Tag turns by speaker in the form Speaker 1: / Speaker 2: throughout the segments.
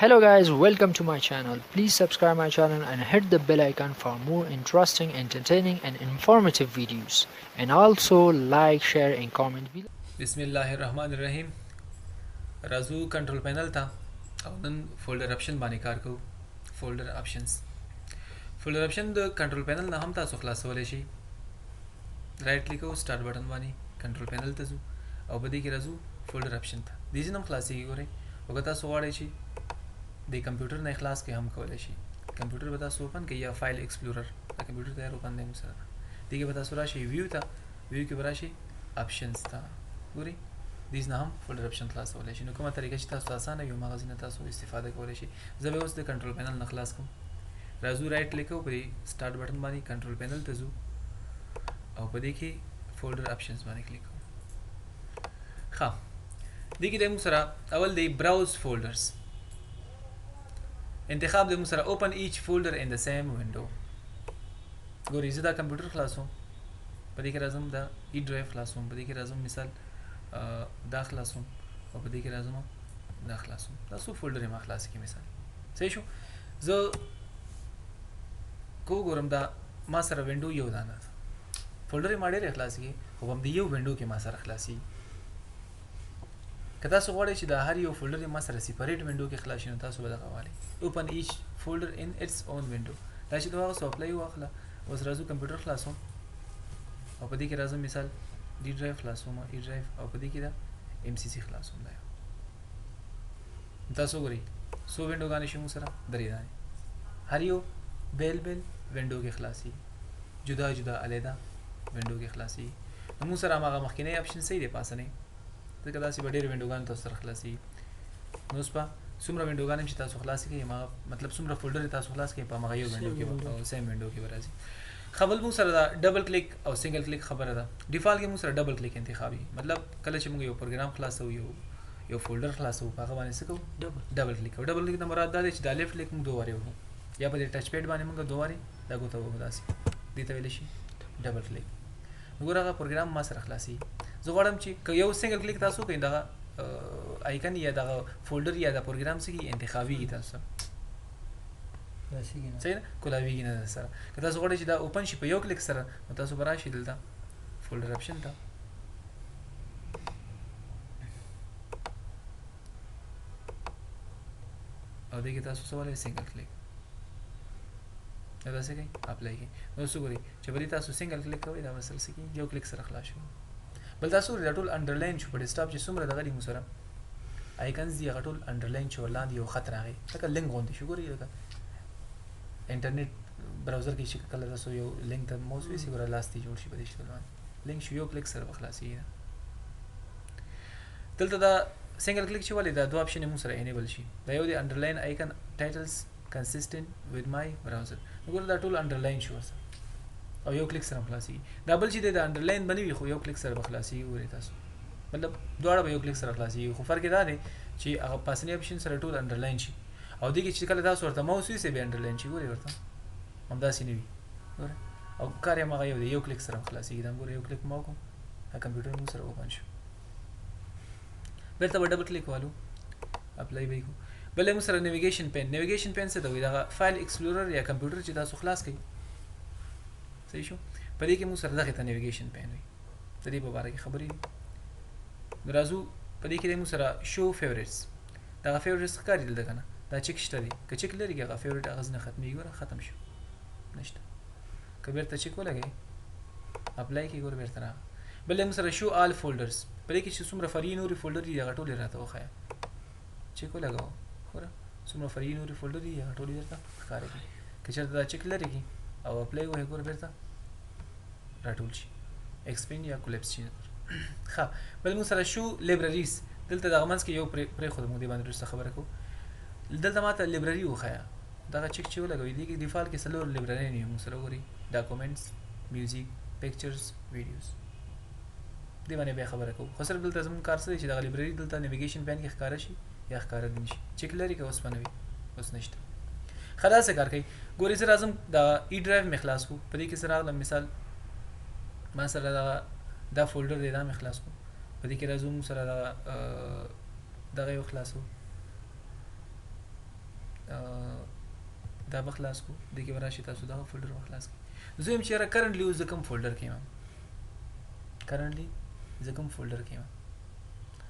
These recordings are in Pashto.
Speaker 1: Hello guys, welcome to my channel. Please subscribe my channel and hit the bell icon for more interesting, entertaining and informative videos. And also like, share and comment below.
Speaker 2: بسم الله الرحمن الرحیم. راځو کنټرول پینل ته او نن فولډر اپشن باندې کار کوو. فولډر اپشنز، فولډر اپشن د کنټرول پینل نه هم تاسو خلاصولی شئ. رایټ کلیک او سٹارټ بټن باندې کنټرول پینل ته ځو او په دې کې راځو فولډر اپشن ته. دې ځینې هم خلاصېږي. ګورئ، او که تاسو غواړئ چې د کمپیوټر نه خلاص کې هم کولی شئ. کمپیوټر به تاسو اوپن کړئ یا فایل ایکسپلورر، د کمپیوټر تیار اوپن دی موږ سره. دې کې به تاسو راشئ ویو ته، ویو کې به راشئ اپشنز ته. ګورئ، دې نه هم فولډر اپشن خلاصولی شئ. نو کومه طریقه چې تاسو اسانه وي، هماغه ځینې تاسو استفاده کولی شئ. زه به اوس د کنټرول پینل نه خلاص کړم. راځو رایټ کلیک او په دې سٹارټ بټن باندې کنټرول پینل ته ځو او په دې کې فولډر اپشنز باندې کلیک کوو. ښه، دې کې د موږ سره اول دی براوز فولډرز انتخاب د موږ سره اوپن ایچ فولډر ان د سیم وینډو. ګورئ، زه دا کمپیوټر خلاصوم، په دې کې راځم دا ای ډرایو خلاصوم، په دې کې راځم مثال دا خلاصوم او په دې کې راځم دا خلاصوم. دا څو فولډر ما خلاص کړي مثال. صحیح شو. زه کو ګورم دا ما سره وینډو یو دانه ده، فولډر ما ډېر خلاص کړي خو هم د یو وینډو کې ما سره خلاصي. که تاسو غواړئ چې دا هر یو فولډر ما سره سپریټ وینډو کې خلاص شي، نو تاسو به دغه والئ اوپن ایچ فولډر ان اټس اون وینډو. دا چې دغه څه اپلای واخله. اوس راځو کمپیوټر خلاصوم او په دې کې راځم مثال ډي ډرایو خلاصوم، ای ډرایو، او په دې کې دا ایم سی سی خلاصوم. دا تاسو ګورئ څو وینډوګانې شي موږ سره، درې دانې، هر یو بیل بیل وینډو کې خلاصي، جدا جدا علیحده وینډو کې خلاصي. نو موږ سره هماغه مخکینی اپشن صحیح دی پاسنی، ځکه داسې به ډېر وینډوګان تاسو سره خلاصي. نو اوس به څومره وینډوګان چې تاسو خلاص کړئ، ما مطلب څومره فولډر تاسو خلاص کړئ، په هغه یو وینډو کې او سیم وینډو کې به راځي. خبل موږ سره دا ډبل کلیک او سنگل کلیک خبره ده. ډیفالت کې موږ سره ډبل کلیک انتخابي، مطلب کله چې موږ یو پروګرام خلاصو، یو فولډر خلاصو، په هغه باندې څه کوو؟ ډبل کلیک. او ډبل کلیک نه مراد دا دی چې دا لیفټ کلیک موږ دوه وارې وکړو یا په دې ټچ پیډ باندې موږ دوه وارې دا ګوته وکړو، داسې دې ته ویلی شي ډبل کلیک. وګوره هغه پروګرام ما سره خلاصي. زه غواړم چې که یو سنگل کلیک تاسو کوئ، دغه آیکن یا دغه فولډر یا د پروګرام څخه انتخابي تاسو صحیح ده، کولاویږي نه سره. که تاسو غواړئ چې دا اوپن شي په یو کلیک سره، نو تاسو به راشئ دلته فولډر اپشن ته، او دې کې تاسو څه ولئ؟ سنگل کلیک. دا داسې کوئ، اپلای کوئ. نو اوس وګورئ چې په دې تاسو سنگل کلیک کوئ، دا به سره څه کېږي؟ یو کلیک سره خلاص شو. بل تاسو دا ټول انډرلاین شو. په ډیسکټاپ چې څومره دغه دي مو سره آیکنز دي، هغه ټول انډرلاین شو، لاندې یو خط راغی لکه لینک غوندې شو. ګورئ، لکه انټرنیټ براوزر کې چې کله تاسو یو لینک ته موس ویسي، ګوره لاس دی جوړ شي، په دې شکل باندې لینک شو، یو کلیک سره به خلاصېږي. دلته دا سنگل کلیک چې ولې دا دوه اپشن موږ سره انیبل شي، دا یو دی انډرلاین آیکن ټایټلز کنسیسټنټ وذ مای براوزر. وګوره دا ټول انډرلاین شو ورسره او یو کلیک سره خلاصېږي. دا بل چې دی دا انډرلاین به نه وي خو یو کلیک سره به خلاصېږي. ګورئ تاسو، مطلب دواړه به یو کلیک سره خلاصېږي، خو فرق یې دا دی چې هغه پاسنی اپشن سره ټول انډرلاین شي او دې کې چې کله تاسو ورته ماوس ویسئ بیا انډرلاین شي. ګورئ ورته همداسې نه وي. ګورئ، او کار یې هماغه یو دی، یو کلیک سره خلاصېږي. دا ګورئ، یو کلیک ما وکړو، دا کمپیوټر موږ سره اوپن شو. بیرته به ډبل کلیک والو، اپلای به یې کړو. بل موږ سره نیویګیشن پین. نیویګیشن پین څه ته وایي؟ دغه فایل ایکسپلورر یا کمپیوټر چې تاسو خلاص کړئ، صحیح شو، په دې کې موږ سره دغه ته نیویګیشن پین وي. د دې په باره کې خبرې دي. نو راځو په دې کې موږ سره شو فیوریټس. دغه فیوریټس ښکاري دلته که نه؟ دا چک شته دی، که چک لري هغه فیوریټ هغه ځینې ختمېږي. ګوره ختم شو، نشته. که بیرته چک ولګوي، اپلای کې، ګوره بیرته راغی. بل موږ سره شو آل فولډرز. په دې کې چې څومره فرعي نورې فولډر دي هغه ټولې راته وښیه. چک ولګوه، ګوره څومره فرعي نورې فولډر دي هغه ټولې درته ښکاره کړي. که چېرته دا چک لرې کړي او اپلای ووهې، ګوره بیرته راټول شي، اکسپند یا کولیپس شي. ښه، بل موږ سره شو لایبرریز. دلته دغه منځ کې یو پرېښود، موږ دې باندې وروسته خبره کوو. دلته ماته لایبرري وښیه. دغه چک چې ولګوي، دې کې ډیفالت کې څلور لایبرري نه موږ سره وګورئ، ډاکومنټس، میوزیک، پکچرز، ویډیوز. دې باندې بیا خبره کوو، خو صرف دلته زموږ کار څه دی چې دغه لایبرري دلته نیویګیشن پین کې ښکاره شي یا ښکاره نه شي. چک لري که اوس به نه وي، اوس نشته. ښه، دا څه کار کوي؟ ګورئ، زه راځم دا ای ډرایو مې خلاص کړو، په دې کې زه راغلم مثال ما سره دغه دا فولډر دی، دا مې خلاص کړو. په دې کې راځو موږ سره دغه دغه یو خلاصو. دا به خلاص کو، دې کې به راشي، تاسو دغه فولډر به خلاص کړئ. زه وایم چې یاره کرنټلي اوس زه کوم فولډر کې یم، کرنټلي زه کوم فولډر کې یم،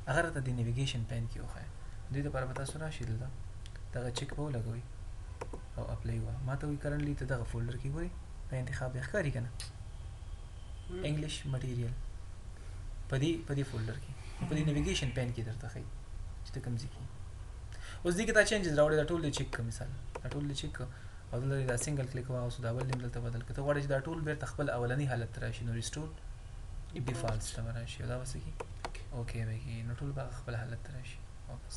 Speaker 2: هغه راته د نیویګیشن پین کې وښایه. دې لپاره به تاسو راشئ دلته دغه چک به ولګوئ او اپلای وه. ما ته وایي کرنټلي ته دغه فولډر کې ګورې، دا انتخاب دی ښکاري که نه، انګلیش مټیریل په دې فولډر کې، په دې نیویګیشن پین کې درته ښایي چې ته کوم ځای کې. اوس دې کې تا چینجز راوړی، دا ټول دې چک کړه، مثال دا ټول دې چک کړه او دلته دا سنگل کلیک واغوست، دا بل دې دلته بدل کړه. ته غواړې چې دا ټول بیرته خپل اولني حالت ته راشي، نو ریسټور ډیفالټس ته به راشي او دا به څه کړي، اوکې به کړي، نو ټول به خپل حالت ته راشي واپس.